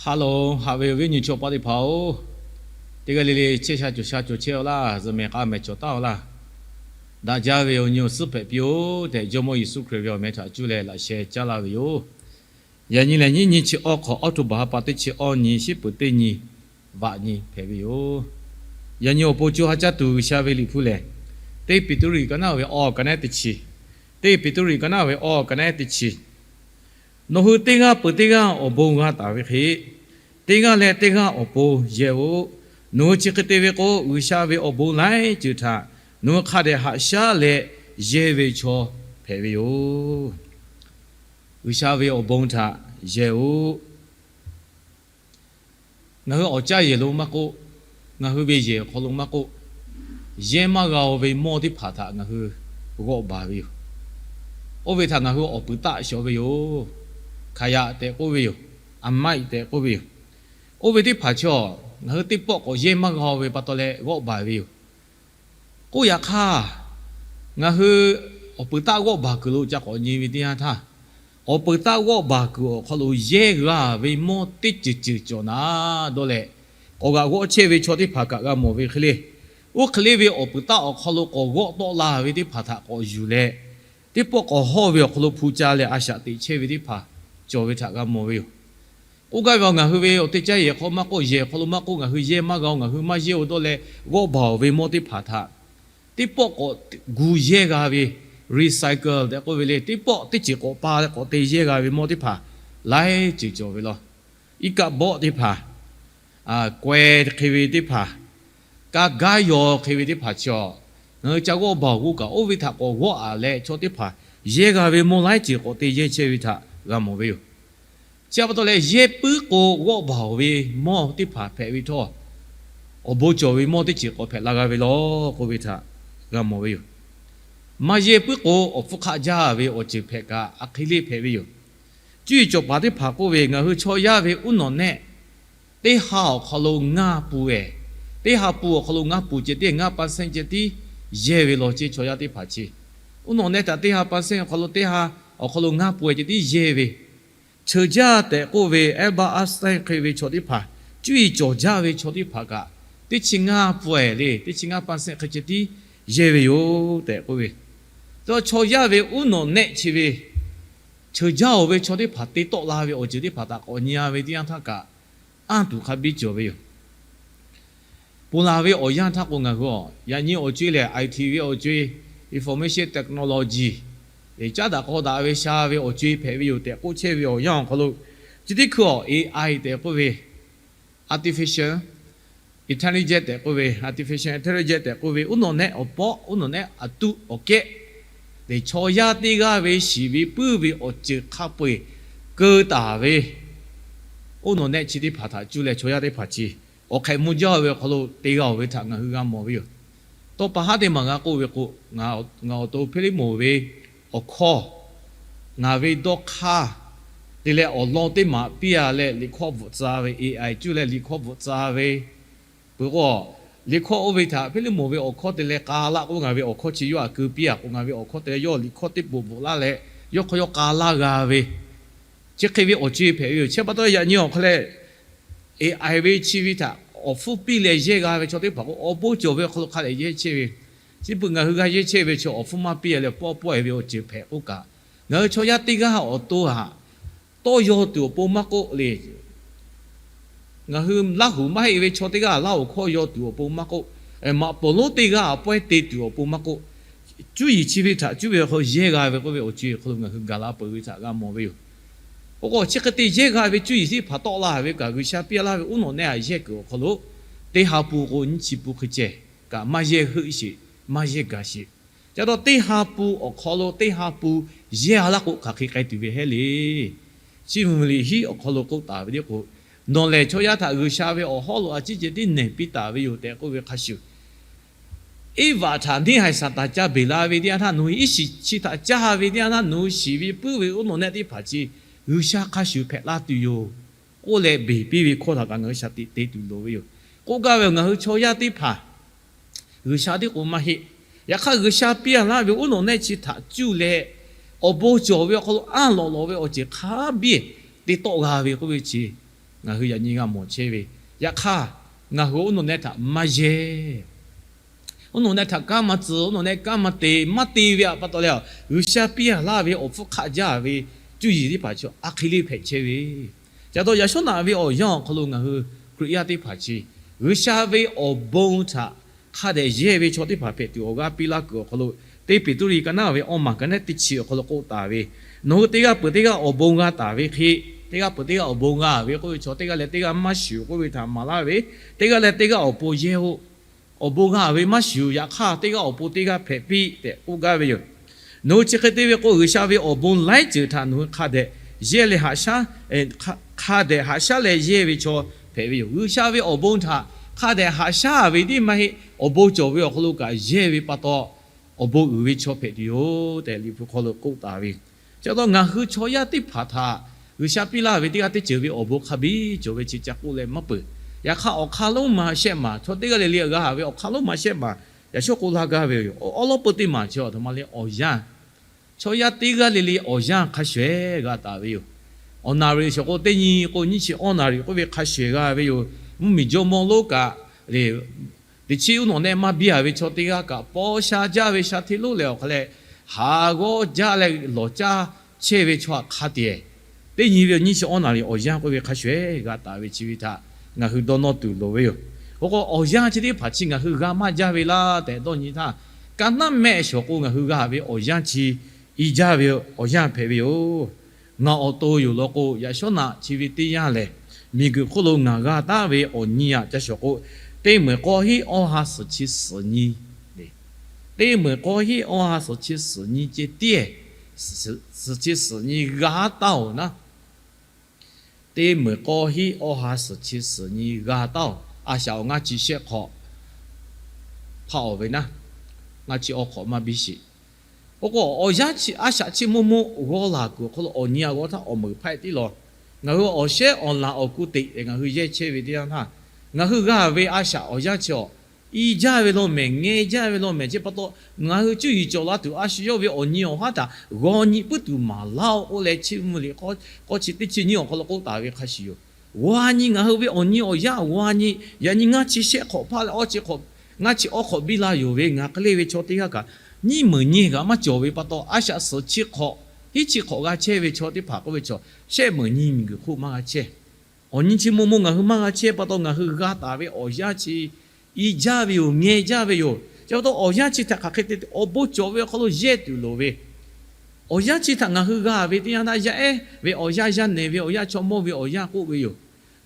Hello, haꞈ ve awˬ viˉ awˬ nyi chaw paˆ teˇ hpaˍ-oˬ, teˇ g'aˇ le le chehˇ sha cawˬ sha cawˬ chehˇ-aw laˇ. Zuhꞈ mehˍ k'a mehˍ cawˬ taˉ-aw laˇ. Daꞈ jaˇ ve awˬ nyi awˬ suhˉ hpehꞈ piˇ-oˬ tehꞈ, Jawˇmawˇ Yeˍsuˆ Hkriꞈ ve awˬ meh htaꞈ cuˇ leh laꞈ sheh caˉ laˇ ve yoˬ. Yaꞈ nyi lehˬ, nyiˇ nyi chi awˇ hk'awꞈ, October ha pa teˇ chi awˇ nyi, shiˉ peuˍ teˇ nyi, vaꞈ nyi hpehꞈ ve yoˬ. Yaꞈ nyi awˬ pon co ha caˇ tuˬ G'uiˬsha ve Liꞈ hpu lehˬ, teˇ Peˍtruˆ ka naˉ ve awˬ ka naˉ teˇ chi, teˇ Peˍtruˆ ka naˉ ve awˬ ka naˉ teˇ chi, Nawˬ hui teˇ g'aˇ peuˬ teˇ g'aˇ awˬ bon g'a taˍ ve hk'e, teˇ g'aˇ leh teˇ g'aˇ awˬ pon yehˇ-oˆ. Nawˬ hui chi hk'e te ve k'o, G'uiˬsha ve awˬ bon laiˉ ceuˬ htaꞈ nawˬ hui hk'a dehꞈ haꞈ shaˉ leh yehˇ ve chaw hpehꞈ ve yoˬ. G'uiˬsha ve awˬ bon htaꞈ yehˇ-oˆ. Ngaˬ hui awˬ caˇ yehˬ lo maˇ k'oˆ, ngaˬ hui ve yehˬ awˬ hk'aw lo maˇ k'oˆ, yehˇ maˇ g'a-o ve mawˇ teˇ hpaˍ htaꞈ ngaˬ hui g'awˆ baˬ ve yoˬ. Oˇ ve htaꞈ ngaˬ hui awˬ puiˍ taˆ shawˍ ve yoˬ. Hkaˍ yaꞈ tehꞈ k'oˆ ve yoˬ. Aˍmaˆ tehꞈ k'oˆ ve yoˬ. Oˇ ve teˇ hpaˍ chaw ngaˬ hui teˇ pawˆ k'awꞈ yehˇ maˇ g'a-o ve pa taw leh g'awˆ baˬ ve yoˬ. K'oˆ yaꞈ hk'aˇ, ngaˬ hui awˬ puiˍ taˆ g'awˆ baˬ kuiˬ lo ca k'awꞈ nyi ve teˇ yanˇ htaˇ, awˬ puiˍ taˆ g'awˆ baˬ kuiˬ awˬ hk'aw lo yehˇ g'a ve mawˇ teˇ ceuˬ ceuˬ cawˬ na dawˇ leh, k'awꞈ g'aꞈ g'awˆ chehˇ ve chaw teˇ hpaˍ kaꞈ g'a mawˬ ve hk'e le. Oˇ hk'e le ve awˬ puiˍ taˆ awˬ hk'aw lo k'awꞈ g'awˆ tawˆ la ve teˇ hpaˍ htaꞈ k'awꞈ yuˬ leh, teˇ pawˆ k'awꞈ hawˇ ve awˬ hk'aw lo hpu ca leh a shaꞈ teꞈ chehˇ ve teˇ hpaˍ cawˬ ve htaꞈ g'a mawˬ ve yoˬ. K'oˆ gaˇ ve, ngaˬ hui ve awˬ teˇ caˇ yehˬ hk'aw maˇ k'oˆ, yehˬ hk'aw lo maˇ k'oˆ, ngaˬ hui yehˇ maˇ g'a-o, ngaˬ hui maˇ yehˇ-o dawˇ leh g'awˆ baˬ-oˬ ve mawˇ teˇ hpaˍ htaꞈ teˇ pawˆ k'awꞈ gu yehˇ g'a ve, recycle tehꞈ k'oˆ ve le, teˇ pawˆ teˇ ceuˬ k'awꞈ pa leh k'awꞈ te yehˇ g'a ve mawˇ teˇ hpaˍ laiˉ ceuˬ cawˬ ve law. Iˉ kaˆ bawˆ teˇ hpaˍ, kawehˇ hk'e ve teˇ hpaˍ, kaˇ gaˉ yaw hk'e ve teˇ hpaˍ chaw, ngaˬ hui ca g'awˆ baˬ-oˬ k'oˆ kaꞈ, oˇ ve htaꞈ k'awꞈ g'awˆ-a leh chaw teˇ hpaˍ yehˇ g'a ve mawˇ laiˉ ceuˬ k'awꞈ te yehˇ chehˇ ve htaꞈ g'a mawˬ ve yoˬ. Chi pa taw leh, yehˇ puiˉ k'o g'awˆ baˬ-oˬ ve mawˇ teˇ hpaˍ hpehꞈ ve htawˇ, awˬ bon cawˬ ve mawˇ teˇ ceuˬ k'awꞈ hpehꞈ la g'a ve law k'oˆ ve htaꞈ g'a mawˬ ve yoˬ. Maˇ yehˇ puiˉ k'o, awˬ hpfuhˇ hk'aˆ jaˇ ve awˬ ceuˬ hpehꞈ kaꞈ, a hk'e le hpehꞈ ve yoˬ. Cuˇ yiˍ cawˬ paˍ teˇ hpaˍ k'oˆ ve, ngaˬ hui chaw yaˇ ve uˉ nawꞈ nehˆ teˇ ha awˬ hk'aw lo ngaˇ pun-ehˍ. Teˇ ha pun awˬ hk'aw lo ngaˇ pun ceh tiˉ ngaˇ percent ceh tiˉ yehˇ ve law ceˇ. Chaw yaˇ teˇ hpaˍ chi uˉ nawꞈ nehˆ htaꞈ teˇ ha percent awˬ hk'aw lo teˇ ha awˬ hk'aw lo ngaˇ pun-ehˍ ceh tiˉ yehˇ ve. Cheuˬ jaˇ tehꞈ k'oˆ ve Albert Einstein hk'e ve chaw teˇ hpaˍ, cuˇ yiˍ cawˬ jaˇ ve chaw teˇ hpaˍ kaꞈ, teˇ chi ngaˇ pun-ehˍ le, teˇ chi ngaˇ percent hk'e ceh tiˉ yehˇ ve yoˬ tehꞈ k'oˆ ve. Chaw yaˇ ve uˉ nawꞈ nehˆ chi ve cheuˬ jaˇ-oˬ ve chaw teˇ hpaˍ te tawˆ la ve awˬ ceuˬ teˇ hpaˍ htaꞈ k'awꞈ nyi-a ve teˇ yanˇ htaˇ kaꞈ, anˇ tuˬ hk'a biˇ cawˬ ve yoˬ. Ponˬ laˬ ve awˬ yanˇ htaˇ k'o, ngaˬ hui yaꞈ nyi awˬ co-e lehˬ, IT ve awˬ co-e, information technology, caˉ daꞈ k'aw daꞈ ve sha ve awˬ co-e hpehꞈ ve yoˬ tehꞈ k'oˆ chehˇ ve awˬ yanˇ awˬ hk'aw lo, chi teˇ hkui-a AI tehꞈ k'oˆ ve, artificial intelligence tehꞈ k'oˆ ve, artificial intelligence tehꞈ k'oˆ ve, uˉ nawꞈ nehˆ awˬ pawˆ, uˉ nawꞈ nehˆ aˬ tuˆ awˬ kehˉ lehˬ, chaw yaˇ teˇ g'aˇ ve shiˍ ve puiˉ ve awˬ ceuˬ hk'a peu-eˬ keu taˍ ve uˉ nawꞈ nehˆ chi teˇ hpaˍ htaꞈ cuˇ leh chaw yaˇ teˇ hpaˍ chi awˬ hk'ehꞈ mvuh jaˇ ve awˬ hk'aw lo te g'a-oˬ ve htaꞈ ngaˬ hui g'a mawˬ ve yoˬ. Tawˇ pa haˉ teˇ maˬ g'a k'oˆ ve k'o, ngaˬ awˬ to Hpiˇliˇmonˍ ve awˬ hkawˇ, ngaˬ ve dawˇ hk'aˇ te leh awˬ lawn teˇ maˬ piˇ-a leh liꞈ hkawˇ bvuhꞈ tcuh ve, AI cuˇ leh liꞈ hkawˇ bvuhꞈ tcuh ve, peuˬ k'o, liꞈ hkawˇ oˇ ve htaꞈ Hpiˇliˇmonˍ ve awˬ hkawˇ te leh k'a laˇ k'o, ngaˬ ve awˬ hkawˇ chi yawˇ htaꞈ keu piˇ-a k'o, ngaˬ ve awˬ hkawˇ te leh yawˇ liꞈ hkawˇ teˇ poꞈ bvuhꞈ laˇ leh, yawˇ hk'aw yawˇ k'a laˇ g'a ve, chi hk'e ve awˬ co-e hpehꞈ ve yoˬ. Chi pa taw yaꞈ nyi awˬ hk'aw leh, AI ve chi ve htaꞈ awˬ hpfuhˇ piˇ leh yehˇ g'a ve chaw teˇ hpaˍ k'o, awˬ bon cawˬ ve awˬ hk'aw lo hk'a dehꞈ yehˇ chehˇ ve. Chi beuꞈ ngaˬ hui g'a yehˇ chehˇ ve chi awˬ hpfuhˇ maˇ piˇ leh pawˆ pawˆ-e ve awˬ ceuˬ hpehꞈ k'oˆ kaꞈ, ngaˬ hui chaw yaˇ teˇ g'aˇ awˬ to htaꞈ tawˇ yaw tuˬ awˬ pon maˇ k'oˆ le, ngaˬ hui Laˇ huˍ maˇ heˆ ve chaw teˇ g'aˇ Laˇ huˍ hkawˇ yaw tuˬ awˬ pon maˇ k'oˆ, maꞈ poˍ lonˉ teˇ g'aˇ pawehˇ te tuˬ awˬ pon maˇ k'oˆ, cuˇ yiˍ chi ve htaꞈ cuˇ ve awˬ hk'aw lo yehˇ g'a ve k'oˆ ve awˬ co-e awˬ hk'aw lo ngaˬ hui gaˬ la peuˬ ve htaꞈ g'a mawˬ ve yoˬ. K'o k'o, chi hk'e te yehˇ g'a ve cuˇ yiˍ teˇ hpaˍ tawˆ la ve kaꞈ, G'uiˬsha piˇ laˇ ve uˉ nawꞈ nehˆ htaꞈ yehˇ kuiˬ awˬ hk'aw lo teˇ ha pun k'o nyiˇ chi pun hk'e ceh kaꞈ maˇ yehˇ heuˆ sheˍ, maˇ yehˇ gaˬ sheˍ. Ca taw teˇ ha pun awˬ hk'aw lo teˇ ha pun yehˇ-a laˇ k'o, hk'aˬ hk'e k'ai tuˬ ve heˆ le. Chi mvuhˇmiˬ liꞈ hiˉ awˬ hk'aw lo k'oˆ taˍ ve teˇ k'o, nawˬ lehˬ chaw yaˇ htaꞈ G'uiˬsha ve awˬ hawˉ lo a ciˉ ceh tiˉ nehˬ piˇ taˍ ve yoˬ tehꞈ k'oˆ ve hk'a shuˍ, Eˇvaꞈ htaꞈ neˇ haiˬ Saˍtanˍ ca beˬ la ve teˇ yanˇ htaˇ, nawˬ hui iˉ shiˍ chi htaꞈ caˇ ve teˇ yanˇ htaˇ, nawˬ hui shiˍ ve puiˉ ve uˉ nawꞈ nehˆ teˇ hpaˍ chi G'uiˬsha hk'a shuˍ hpehꞈ la tuˬ yoˬ k'oˆ leh beˬ piˇ ve hkawˇ htaꞈ kaꞈ ngaˬ hui shaˍ tiꞈ te tuˬ loˍ ve yoˬ. K'oˆ gaˇ ve, ngaˬ hui chaw yaˇ teˇ hpaˍ G'uiˬsha tiˉ k'o maˇ heˆ. Yaꞈ hk'aˇ, G'uiˬsha piˇ laˇ ve uˉ nawꞈ nehˆ chi htaꞈ cuˇ leh awˬ bon cawˬ ve awˬ hk'aw lo anˇ lawꞈ lawꞈ ve awˬ ceuˬ hk'a biˇ te tawˆ g'a ve k'oˆ ve chi Ngaˬ hui yaꞈ nyi g'a mawˬ chehˇ ve, yaꞈ hk'aˇ ngaˬ hui oˇ nawˬ neh htaꞈ maˇ yehˇ. Oˇ nawˬ neh htaꞈ kanˉ maˇ tcuh, oˇ nawˬ neh kanˉ maˇ te, maˇ te ve pa taw leh, G'uiˬsha piˇ laˇ ve awˬ hpfuhˇ hk'aˆ jaˇ ve cuˇ yiˍ teˇ hpaˍ chi a hk'e le hpehꞈ chehˇ ve, ca taw yaꞈ shawˉ naꞈ ve awˬ yanˇ awˬ hk'aw lo ngaˬ hui Hkriꞈ yaˇ teˇ hpaˍ chi G'uiˬsha ve awˬ bon htaꞈ hk'a dehꞈ yehˇ ve chaw teˇ hpaˍ hpehꞈ tuˬ awˬ g'aˇ piˇ laˇ kuiˬ awˬ hk'aw lo, Teˇ Peˍtruˆ liꞈ ka naˉ ve awˇ maˬ ka naˉ teˇ chi awˬ hk'aw lo k'oˆ taˍ ve, nawˬ hui teˇ g'aˇ peuˬ teˇ g'aˇ awˬ bon g'a taˍ ve hk'e, teˇ g'aˇ peuˬ teˇ g'aˇ awˬ bon g'a ve k'oˆ ve chaw, teˇ g'aˇ leh teˇ g'aˇ maˇ shuˍ k'oˆ ve htaꞈ maˍ laˇ ve, teˇ g'aˇ leh teˇ g'aˇ awˬ pon yehˇ-oˆ. Awˬ bon g'a ve maˇ shuˍ, yaꞈ hk'aˇ teˇ g'aˇ awˬ pon teˇ g'aˇ hpehꞈ piˇ tehꞈ k'oˆ gaˇ ve yoˬ. Nawˬ hui chi hk'e te ve k'o, G'uiˬsha ve awˬ bon laiˉ ceuˬ htaꞈ nawˬ hui hk'a dehꞈ yehˇ leh haꞈ shaˉ, hk'a dehꞈ haꞈ shaˉ leh yehˇ ve chaw hpehꞈ ve yoˬ. G'uiˬsha ve awˬ bon htaꞈ hk'a dehꞈ haꞈ shaˉ ve tiˉ maˇ heˆ, awˬ bon cawˬ ve awˬ hk'aw lo kaꞈ yehˇ ve pa taw, awˬ bon uiˍ ve chaw hpehꞈ tuˬ yoˬ tehꞈ Liꞈ hpu hk'aw lo k'oˆ taˍ ve. Chi pa taw ngaˬ hui chaw yaˇ teˇ hpaˍ htaꞈ G'uiˬsha piˇ laˇ ve teˇ g'aˇ teˇ ceuˬ ve awˬ bon hk'a biˇ cawˬ ve chi ca k'oˆ leh maˇ peuˬ. Yaꞈ hk'aˇ awˬ hk'aˇ lonˉ ma shehˆ maˬ, chaw teˇ g'aˇ le le g'a ve awˬ hk'aˇ lonˉ ma shehˆ maˬ, yaꞈ shawˉ k'oˆ laˇ gaˇ ve yoˬ. Awˉ lawˉ peu teˇ maˬ chi a htoꞈ ma le awˬ yanˇ. Chaw yaˇ teˇ g'aˇ le le awˬ yanˇ hk'a shuˍ-ehˍ g'a taˍ ve yoˬ. Awˬ naˍ riˍ shawˍ k'o teˇ nyi k'o nyiˇ chi awˇ naˍ riˍ k'oˆ ve hk'a shuˍ-ehˍ g'a ve yoˬ. Mvuhˇmiˬ jawˇmawˇ lonˉ kaꞈ le, teꞈ chiˉ uˉ nawꞈ nehˆ maˇ biˇ-a ve chaw teˇ g'aˇ kaꞈ paw sha jaˇ ve sha hteˇ lonˉ leh awˬ hk'a leh, haˍ g'awˇ jaˇ leh lawˬ caˇ chehˇ ve chaw htaꞈ hk'a te-e, teˇ nyi ve awˬ nyiˇ chi awˇ naˍ riˍ awˬ yanˇ k'oˆ ve hk'a shuˍ-ehˍ g'a taˍ ve chi ve htaꞈ ngaˬ hui dawˇ nawˇ tuˬ loˍ ve yoˬ. K'o k'o, awˬ yanˇ chi teˇ hpaˍ chi ngaˬ hui g'a maˇ jaˇ ve laˇ tehꞈ dawˇ nyi htaˇ, ka naˉ mehˆ shawˍ k'o ngaˬ hui g'a ve awˬ yanˇ chi i jaˇ ve awˬ yanˇ hpehꞈ ve yoˬ. Ngaˬ awˬ to yoˬ law k'o, yaꞈ shawˉ naꞈ chi ve teˇ yanˇ lehˬ, miˬguiˬ hk'oˆ lo ngaˬ g'a taˉ ve awˬ nyi aꞈ ca shawˍ k'o, teˇ meunˍ k'awˇ hiˉ awˇ ha suhˍ chi suhˍ nyi, teˇ meunˍ k'awˇ hiˉ awˇ ha suhˍ chi suhˍ nyi ceh tiˉ, suhˍ chi suhˍ nyi g'a taˉ-oˬ naˉ, teˇ meunˍ k'awˇ hiˉ awˇ ha suhˍ chi suhˍ nyi g'a taˉ-oˬ. A shaꞈ awˬ ngaˇ chi shehˆ hk'awꞈ hpaˆ-oˬ ve naˉ, ngaˇ chi awˇ hk'awꞈ maˇ biˇ sheˍ. K'o k'o, awˬ yanˇ chi a shaꞈ chi maˇ maˇ g'awˇ laˬ kuiˬ awˬ hk'aw lo awˬ nyi a g'awˇ htaˇ awˬ meunˍ hpaˆ-e tiˉ law. Ngaˬ hui awˬ shehˉ awˬ laˬ awˬ ku teꞈ leh ngaˬ hui yehˇ chehˇ ve teˇ yanˇ htaˇ, ngaˬ hui g'a ve a shaꞈ awˬ yanˇ chi awˬ i jaˇ ve law mehˍ, ngeh jaˇ ve law mehˍ. Chi pa taw, ngaˬ hui cuˇ yiˍ cawˬ la tuˬ a shu yawˇ ve awˬ nyi awˬ haˉ htaꞈ g'aw nyi puiˉ tuˬ maˍ laˇ-oˆ k'oˆ leh, Chiˇ mvuh liꞈ k'awˇ chi teˇ chi nyiˇ awˬ hk'aw lo k'oˆ taˍ ve hk'a shuˍ yoˬ. G'aw nyi ngaˬ hui ve awˬ nyi awˬ yanˇ g'aw nyi, yaꞈ nyi ngaˇ chi shehˆ hk'awꞈ hpaˆ leh awˇ chi hk'awꞈ, ngaˇ chi awˇ hk'awꞈ biˇ la yoˬ ve ngaˬ hk'e le ve chaw teˇ g'aˇ kaꞈ, nyiˇ meunˍ nyi kaꞈ maˇ cawˬ ve pa taw, a shaꞈ suhˍ chi hk'awꞈ, hiˉ chi hk'awꞈ g'a chehˇ ve chaw teˇ hpaˍ k'oˆ ve chaw, shehˆ meunˍ nyi miˬguiˬ hk'oˆ maˇ g'a chehˇ. Awˬ nyi chi maˇ maˇ ngaˬ hui maˇ g'a chehˇ pa taw, ngaˬ hui g'a taˍ ve awˬ yanˇ chi i jaˇ ve yoˬ, ngeh jaˇ ve yoˬ. Chi pa taw awˬ yanˇ chi htaꞈ hk'aˬ hk'e te awˬ bon cawˬ ve awˬ hk'aw lo yehˇ tuˬ loˍ ve, awˬ yanˇ chi htaꞈ ngaˬ hui g'a ve teˇ yanˇ htaˇ, yaˇ ehˉ ve awˬ yanˇ, yaˇ nehˬ ve awˬ yanˇ, chaw mawˇ ve awˬ yanˇ k'oˆ ve yoˬ.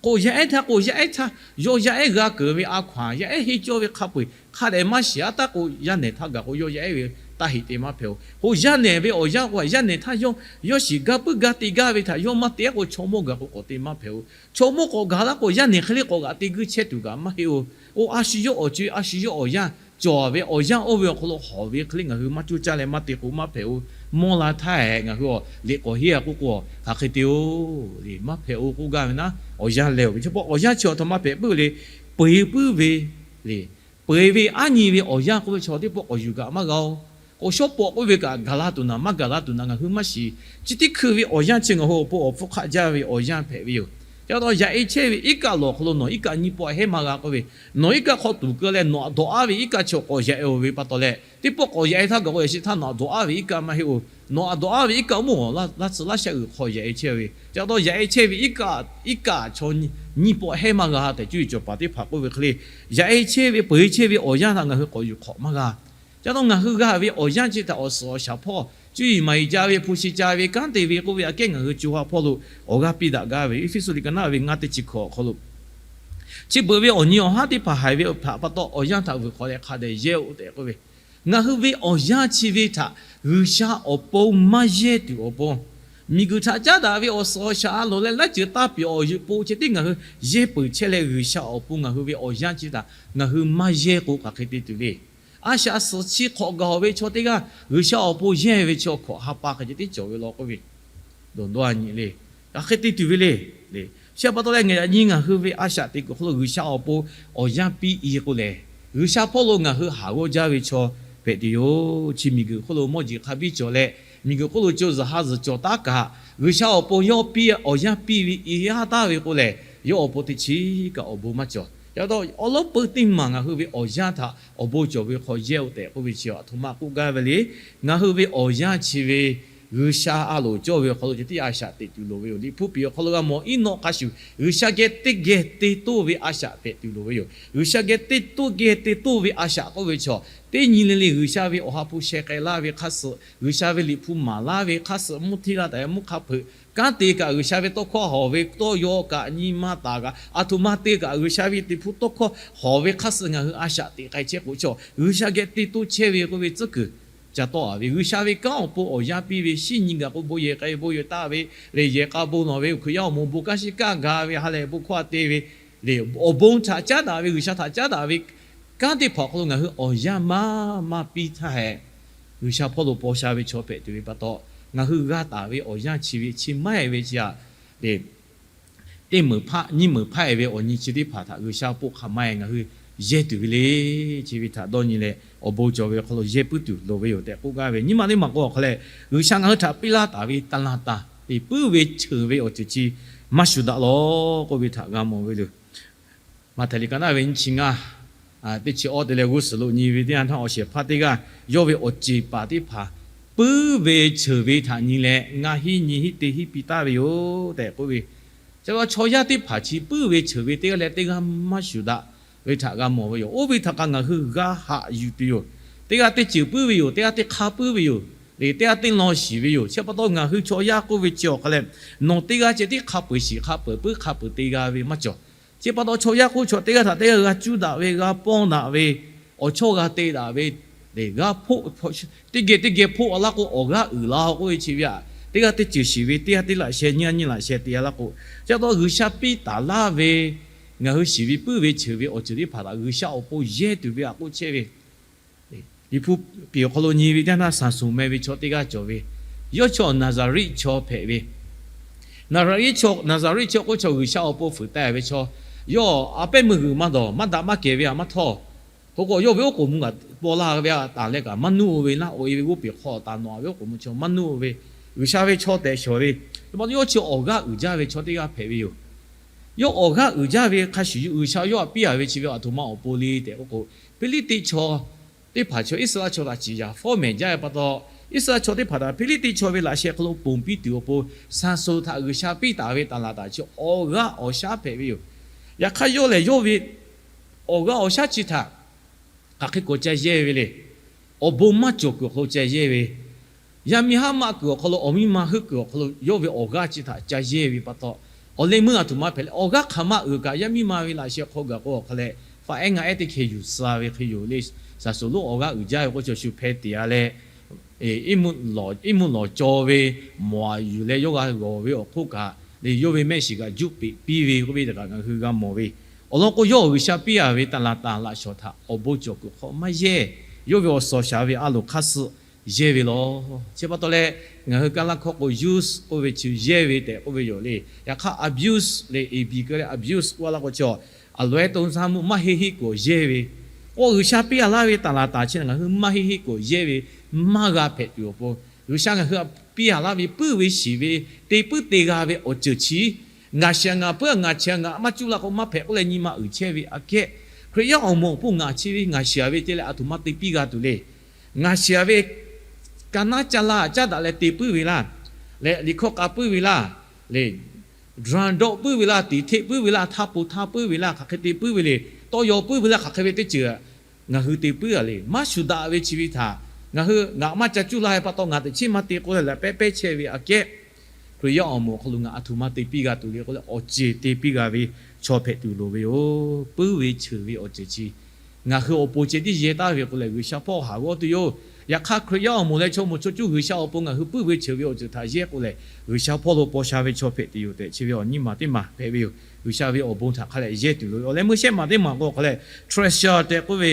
K'o yaˇ ehˉ htaˇ k'o yaˇ ehˉ htaˇ, yawˇ yaˇ ehˉ g'a keunˍ ve a hkaw-anˬ, yaˇ ehˉ henˇ cawˇ ve hk'a peu-eˬ hk'a dehꞈ maˇ shiˍ-a taˉ k'o, yaˇ nehˬ htaˇ gaˬ k'o yawˇ yaˇ ehˉ ve taˇ heꞈ te maˇ hpehꞈ-oˬ. K'o yaˇ nehˬ ve awˬ yanˇ k'o, yaˇ nehˬ htaˇ yawˇ, yawˇ shiˍ gaˇ puiˉ gaˇ te gaˇ ve htaꞈ yawˇ maˇ te-a k'o, chaw mawˇ gaˬ k'o k'awꞈ te maˇ hpehꞈ-oˬ. Chaw mawˇ k'awꞈ gaˬ laˇ k'o, yaˇ nehˬ hk'e le k'awꞈ g'aꞈ te guiˇ chehˇ tuˬ kaꞈ maˇ heˆ-oˬ. Oˇ a shu yawˇ awˬ co-e, a shu yawˇ awˬ yanˇ cawˬ ve awˬ yanˇ oˇ ve awˬ hk'aw lo hawˬ ve hk'e le ngaˬ hui maˇ coˇ caˇ leh maˇ te k'o maˇ hpehꞈ-oˬ. Mawˇ la htaˇ-ehˍ ngaˬ hui awˬ liꞈ k'awꞈ heˆ-a k'oˆ k'o, hk'aˬ hk'e te-oˬ le, maˇ hpehꞈ-oˬ k'oˆ gaˇ ve naˉ, awˬ yanˇ leh-oˬ ve chi pa awˬ yanˇ chi awˬ htoꞈ ma hpehꞈ puiˉ le, peu-eˬ puiˉ ve le. Peu-eˬ ve aˉ nyi ve awˬ yanˇ k'oˆ ve chaw teˇ pawˆ k'awꞈ yuˬ kaꞈ maˇ g'a-oˬ. K'o shawˉ pawˆ k'oˆ ve kaꞈ gaˬ la tuˬ naˍ maˇ gaˬ la tuˬ naˍ ngaˬ hui maˇ shiˍ. Chi teˇ hkui ve awˬ yanˇ chi ngaˬ hui awˬ pon awˬ hpfuhˇ hk'aˆ jaˇ ve awˬ yanˇ hpehꞈ ve yoˬ. Chi pa taw yaꞈ-e chehˇ ve iˉ kaˆ lawˬ awˬ hk'aw lo nawˬ iˉ kaˆ nyiˇ pawˆ heˉ maˇ g'a k'oˆ ve, nawˬ iˉ kaˆ hk'aw tuˍ keu leh nawˬ aꞈ dawꞈ aˉ ve iˉ kaˆ chi awˬ k'awꞈ yaꞈ-e-oˬ ve pa taw leh, teˇ pawˆ k'awꞈ yaꞈ-e htaˇ gaˬ k'o yaꞈ sheˍ htaˇ nawˬ aꞈ dawꞈ aˉ ve iˉ kaˆ maˇ heˆ-oˬ. Nawˬ aꞈ dawꞈ aˉ ve iˉ kaˆ mvuhˇ g'awˬ laˇ tsuhˇ laˇ shaˆ g'uiˬ hk'aw yaꞈ-e chehˇ ve. Chi pa taw yaꞈ-e chehˇ ve iˉ kaˆ, iˉ kaˆ chaw nyiˇ pawˆ heˉ maˇ g'a tehꞈ cuˇ yiˍ cawˬ paˍ teˇ hpaˍ k'oˆ ve hk'e le, yaꞈ-e chehˇ ve peu-eˬ chehˇ ve awˬ yanˇ htaꞈ ngaˬ hui k'awꞈ yuˬ hk'awꞈ maˇ g'a. Chi pa taw ngaˬ hui g'a ve awˬ yanˇ chi htaꞈ awˬ suhˍ awˬ shaˍ hpawˇ cuˇ yiˍ maˍ yiˍ ca ve, hpu shi ca ve, kanˉ te ve k'oˆ ve aꞈ kehˉ ngaˬ hui co ha hpawˇ lo awˬ g'aˇ piˇ daꞈ gaˇ ve Eˇfeˇsuꞈ liꞈ ka naˉ ve ngaˇ teˇ chi hkawꞈ awˬ hk'aw lo, chi beuꞈ ve awˬ nyi awˬ haˉ teˇ hpaˍ haiˬ ve awˬ hpaꞈ pa taw awˬ yanˇ htaꞈ vuiˬ hk'awꞈ leh hk'a dehꞈ yehˇ-oˆ tehꞈ k'oˆ ve, ngaˬ hui ve awˬ yanˇ chi ve htaꞈ G'uiˬsha awˬ pon maˇ yehˇ tuˬ awˬ pon, miˬguiˬ htaꞈ caˉ daꞈ ve awˬ suhˍ awˬ shaˍ a loˍ leh laˇ ceuˬ taˇ piˍ awˬ yuˬ po ceh tiˉ ngaˬ hui yehˇ peuˬ chehˇ leh, G'uiˬsha awˬ pon ngaˬ hui ve awˬ yanˇ chi htaꞈ ngaˬ hui maˇ yehˇ k'o hk'aˬ hk'e te tuˬ le. A shaꞈ suhˍ chi hk'awꞈ gaˬ-oˬ ve chaw teˇ g'aˇ G'uiˬsha awˬ pon yehˇ ve chaw hkawꞈ ha pa hk'e ceh tiˉ cawˬ ve law k'oˆ ve, dawˬ dawˇ a nyi le. Hk'aˬ hk'e te tuˬ ve le. Chi pa taw leh ngaˬ yaꞈ nyi ngaˬ hui ve a shaꞈ teꞈ kuiˬ hk'aw lo G'uiˬsha awˬ pon awˬ yanˇ piˇ-e k'o lehˬ, G'uiˬsha hpawˇ lo ngaˬ hui haˍ g'awˇ jaˇ ve chaw hpehꞈ tuˬ yoˬ. Chi miˬguiˬ hk'oˆ lo mawˇ jeˬ hk'a biˇ cawˬ leh, miˬguiˬ hk'oˆ lo co zuhˬ ha zuhˬ cawˬ taˉ kaꞈ, G'uiˬsha awˬ pon yawˇ piˇ awˬ yanˇ piˇ ve i haˉ taˍ ve k'o lehˬ, Yawˇ awˬ pon teˇ chiˉ kaꞈ awˬ bon maˇ cawˬ. Yaꞈ taw awˉ lawˉ peuˇ teˇ maˬ ngaˬ hui ve awˬ yanˇ htaꞈ awˬ bon cawˬ ve hk'aw yehˇ-oˆ tehꞈ k'oˆ ve chi aˬ htoꞈ ma k'oˆ gaˇ ve le. Ngaˬ hui ve awˬ yanˇ chi ve G'uiˬsha a loˍ cawˇ ve awˬ hk'aw lo ceh tiˉ a shaꞈ teꞈ tuˬ loˍ ve yoˬ. Liꞈ hpu piˍ awˬ hk'aw lo g'a mawˬ, Eˇnawˆ hk'a shuˍ G'uiˬsha geh teˇ geh te toˇ ve a shaꞈ hpehꞈ tuˬ loˍ ve yoˬ. G'uiˬsha geh teˇ toˇ geh te toˇ ve a shaꞈ k'oˆ ve chaw, teˇ nyi le le G'uiˬsha ve awˬ ha hpu sheh k'ai laˇ ve hk'aˇ suh, G'uiˬsha ve liꞈ hpu maˍ laˇ ve hk'aˇ suh, mvuhˇ hteˇ laˇ taˍ ve mvuhˇ hk'a hpeuꞈ kanˉ te kaꞈ, G'uiˬsha ve tawˇ hkawˇ hawˬ ve tawˇ yaw kaꞈ nyi ma taˍ kaꞈ, aˬ htoꞈ ma te kaꞈ G'uiˬsha ve liꞈ hpu tawˇ hkawˇ hawˬ ve hk'aˇ suh ngaˬ hui a shaꞈ teꞈ k'ai chehˇ k'o chaw, G'uiˬsha geh te toˇ chehˇ ve k'oˆ ve tcuhˉ kuiˬ ca tawˆ a ve, G'uiˬsha ve kanˉ awˬ pon awˬ yanˇ piˇ ve, shinˉ nyi gaˬ k'o bon yehˬ k'ai bon yehˬ taˆ ve, lehˬ yehˬ k'a bon nawˬ ve, Hkriꞈ yaˇ awˬ moˍ bon kanˉ shiˉ kaˆ ga ve, ha lehˬ bon hkawˇ a te ve, lehˬ awˬ bon htaꞈ caˉ daꞈ ve, G'uiˬsha htaꞈ caˉ daꞈ ve kanˉ teˇ hpaˍ awˬ hk'aw lo ngaˬ hui awˬ yanˇ maˇ maˇ piˇ htaˇ hehꞈ, G'uiˬsha hpawˇ lo paw sha ve chaw hpehꞈ tuˬ ve pa taw, ngaˬ hui g'a taˍ ve awˬ yanˇ chi ve chi maˇ heˆ ve chi aꞈ, teˇ meunˍ hpaˆ nyiˇ meunˍ hpaˆ e ve awˬ nyi chi teˇ hpaˍ htaꞈ G'uiˬsha awˬ pon hk'aˬ ma e ngaˬ hui yehˇ tuˬ ve le. Chi ve htaꞈ dawˇ nyi leh awˬ bon cawˬ ve awˬ hk'aw lo yehˇ puiˉ tuˬ loˍ ve yoˬ tehꞈ k'oˆ gaˇ ve. Nyi ma teˇ maˬ k'o awˬ hk'aw leh, G'uiˬsha ngaˬ hui htaꞈ piˇ laˇ taˍ ve taˍlaˍtaˍ te puiˉ ve cheuˬ ve awˬ ceuˬ chi maˇ shuˍ daꞈ lawˬ k'oˆ ve htaꞈ g'a mawˬ ve le. Maꞈhtehˍ liꞈ ka naˉ ve nyiˇ chi ngaˇ, teˇ chi awˇ te leh g'uˇ suhˍ lo nyi ve teˇ yanˇ htaˇ, awˬ shehˍ hpaˇ teˇ g'aˇ yawˇ ve awˬ ceˬ paˍ teˇ hpaˍ puiˉ ve cheuˬ ve htaꞈ nyi leh, ngaˇ hinˉ nyi hinˉ te hinˉ piˇ taˍ ve yoˬ tehꞈ k'oˆ ve. Chi pa taw chaw yaˇ teˇ hpaˍ chi puiˉ ve cheuˬ ve teˇ g'aˇ leh teˇ g'aˇ maˇ shuˍ daꞈ ve htaꞈ g'a mawˬ ve yoˬ. Oˇ ve htaꞈ kaꞈ ngaˬ hui g'a haꞈ yuˬ tuˬ yoˬ. Teˇ g'aˇ teˇ ceuˬ puiˉ ve yoˬ, teˇ g'aˇ teˇ hk'aˇ puiˉ ve yoˬ, leh teˇ g'aˇ teˇ lawn shiˍ ve yoˬ. Chi pa taw ngaˬ hui chaw yaˇ k'oˆ ve chi awˬ hk'aw leh, nawˬ teˇ g'aˇ ceh tiˉ hk'a peu-eˬ shiˍ hk'a peu-eˬ puiˉ hk'a peu-eˬ te g'a ve maˇ cawˬ. Chi pa taw chaw yaˇ k'oˆ chaw teˇ g'aˇ htaꞈ teˇ g'aˇ g'a cuˇ daꞈ ve, g'a pawˇ daꞈ ve, awˬ chawˇ g'a te daꞈ ve, g'a hpoˆ, teˇ geh teˇ geh hpoˆ a laˇ k'o awˬ g'aˇ uiˍ la k'oˆ ve chi ve aꞈ, teˇ g'aˇ teˇ ceuˬ shiˍ ve, teˇ g'aˇ teˇ laꞈ sheh, nyiˇ g'aˇ nyiˇ laꞈ sheh te a laˇ k'o, chi pa taw G'uiˬsha piˇ taˍ laˇ ve ngaˬ hui shiˍ ve puiˉ ve cheuˬ ve awˬ ceuˬ teˇ hpaˍ htaꞈ G'uiˬsha awˬ pon yehˇ tuˬ ve aꞈ k'oˆ chehˇ ve. Liꞈ hpu piˍ awˬ hk'aw lo nyi ve teˇ yanˇ htaˇ, Saˍsonˍ meh ve chaw teˇ g'aˇ cawˬ ve, yawˇ chaw Naˍzaˍriˆ chaw hpehꞈ ve. Naˍzaˍriˆ chaw, Naˍzaˍriˆ chaw k'oˆ chaw G'uiˬsha awˬ pon fuiˍ taiˍ ve chaw, yawˇ a pehˉ meuˇ g'uiˬ maˇ dawˬ, maˇ daꞈ maˇ kehˬ ve aꞈ maˇ htawˇ. Hk'e k'o yawˇ ve oˉ k'oˍ mvuh kaꞈ paw laˇ ve aꞈ tanˬ leh kaꞈ maˇ nuˇ-o ve, naˆ-o-e ve g'oˇ peˬ hk'aw tanˬ nawˬ-a ve oˉ k'oˍ mvuh chaw maˇ nuˇ-o ve, G'uiˬsha ve chaw tehꞈ shawˍ ve. Chi pa taw yawˇ chi awˬ g'aˇ uiˍ jaˇ ve chaw teˇ g'aˇ hpehꞈ ve yoˬ. Yawˇ awˬ g'aˇ uiˍ jaˇ ve hk'a shuˍ, G'uiˬsha yawˇ htaꞈ piˇ a ve chi ve aˬ htoꞈ ma awˬ pon le tehꞈ k'oˆ k'o, Hpiˇliˇtiˆ chaw teˇ hpaˍ chaw Iˉsaˍreˍlaˆ chaw htaꞈ ciˍ yaˍ fawˉ mehˍ jaˇ ve pa taw, Iˉsaˍreˍlaˆ chaw teˇ hpaˍ htaꞈ Hpiˇliˇtiˆ chaw ve laꞈ sheh hk'aw lo ponˬ piˇ tuˬ awˬ pon, Saˍsonˍ htaꞈ G'uiˬsha piˇ taˍ ve taˍlaˍtaˍ chi awˬ g'aˇ awˬ shaˉ hpehꞈ ve yoˬ. Yaꞈ hk'aˇ yawˇ lehˬ yawˇ ve awˬ g'aˇ awˬ shaˉ chi htaꞈ hk'aˬ hk'e k'awꞈ ca yehˇ ve le. Awˬ bon maˇ cawˬ kuiˬ awˬ hk'aw lo ca yehˇ ve, yaˇ miˇ haˉ maˆ kuiˬ awˬ hk'aw lo awˬ miˇ ma heuˆ kuiˬ awˬ hk'aw lo yawˇ ve awˬ g'aˇ chi htaꞈ ca yehˇ ve pa taw, awˬ leh meuˇ aˬ htoꞈ ma hpehꞈ leh, awˬ g'aˇ hk'aˬ ma uiˍ kaꞈ yaˇ miˇ ma ve laꞈ sheh hk'aw gaˬ k'o awˬ hk'aw leh, faˍ ehˉ ngaˬ ehˉ teˇ hkeh yuˬ suh ve hk'e yoˬ le. Saˍsonˍ lonˉ awˬ g'aˇ uiˍ jaˇ ve k'o chaw shu hpeh teꞈ a leh, Eˇ, Eˇ mvuhˇ lawˬ caw ve mawˬ aꞈ yuˬ leh yawˇ g'a g'awˬ ve awˬ hk'oˆ kaꞈ, leh yawˇ ve mehˆ shiˍ kaꞈ juˇ peꞈ piˇ ve k'oˆ ve htaꞈ kaꞈ ngaˬ hui g'a mawˬ ve. Awˬ lawn k'o yawˇ G'uiˬsha piˇ a ve taˍlaˍtaˍ laꞈ shawnˍ htaꞈ awˬ bon cawˬ kuiˬ hk'aw maˇ yehˇ. Yawˇ ve awˬ suhˍ shaˍ ve a loˍ hk'aˇ suh yehˇ ve lawˬ. Chi pa taw leh, ngaˬ hui Kaˇlaˇ hkawˇ k'o use k'oˆ ve chi yehˇ ve tehꞈ k'oˆ ve yoˬ le. Yaꞈ hk'aˇ abuse leh abuse k'oˆ leh abuse k'oˆ laˇ k'o chi, aˬ loꞈ-ehˉ to shaˉ mvuhˇ maˇ heˆ heˆ k'o yehˇ ve, k'o G'uiˬsha piˇ a laˇ ve taˍlaˍtaˍ chi ngaˬ hui maˇ heˆ heˆ k'o yehˇ ve, maˇ g'a hpehꞈ tuˬ awˬ pon, G'uiˬsha ngaˬ hui piˇ a laˇ ve puiˉ ve shiˍ ve, te puiˉ te g'a ve awˬ ceuˬ chi, ngaˬ shiˍ ngaˬ puiˉ ngaˬ chi ngaˬ maˇ cuˇ laˇ k'o maˇ hpehꞈ k'oˆ leh nyi ma uiˍ chehˇ ve aꞈ kehˉ, Hkriꞈ yaˇ awˬ moˍ awˬ pon ngaˬ chi ve ngaˬ shiˍ ve te leh aˬ htoꞈ ma te piˇ g'a tuˬ le. Ngaˬ shiˍ ve ka naˉ caˇ laˇ caˉ daꞈ leh te puiˉ ve laˇ, leh liꞈ hkawˇ k'a puiˉ ve laˇ, leh drawˇ dawˆ puiˉ ve laˇ, tiˍ hteˆ puiˉ ve laˇ, htaˇ po htaˇ puiˉ ve laˇ, hk'aˬ hk'e te puiˉ ve le, tawˇ yaw puiˉ ve laˇ, hk'aˬ hk'e ve teˇ ceuˬ ngaˬ hui te puiˉ a le. Maˇ shuˍ daꞈ ve chi ve htaꞈ ngaˬ hui ngaˬ maˇ ca cuˇ laˇ ve pa taw ngaˬ teꞈ chiˉ maˇ te k'oˆ leh laꞈ pehˉ pehˉ chehˇ ve aꞈ kehˉ, Hkriꞈ yaˇ awˬ moˍ awˬ hk'aw lo ngaˬ aˬ htoꞈ ma te piˇ g'a tuˬ le k'oˆ leh awˬ ceˬ te piˇ g'a ve chaw hpehꞈ tuˬ loˍ ve yoˬ. Puiˉ ve cheuˬ ve awˬ ceuˬ chi ngaˬ hui awˬ pon ceh tiˉ yehˇ taˍ ve k'o lehˬ G'uiˬsha hpawˇ haˍ g'awˇ tuˬ yoˬ. Yaꞈ hk'aˇ Hkriꞈ yaˇ awˬ moˍ leh chaw moˍ chaw cuˇ G'uiˬsha awˬ pon ngaˬ hui puiˉ ve cheuˬ ve awˬ ceuˬ htaꞈ yehˇ k'o lehˬ G'uiˬsha hpawˇ lo paw sha ve chaw hpehꞈ tuˬ yoˬ tehꞈ chi ve awˬ nyi ma teˇ maˬ hpehꞈ ve yoˬ. G'uiˬsha ve awˬ bon htaꞈ hk'a leh yehˇ tuˬ loˍ ve awˬ leh meuˇ shehˆ maˬ teˇ maˬ k'o hk'a leh treasure tehꞈ k'oˆ ve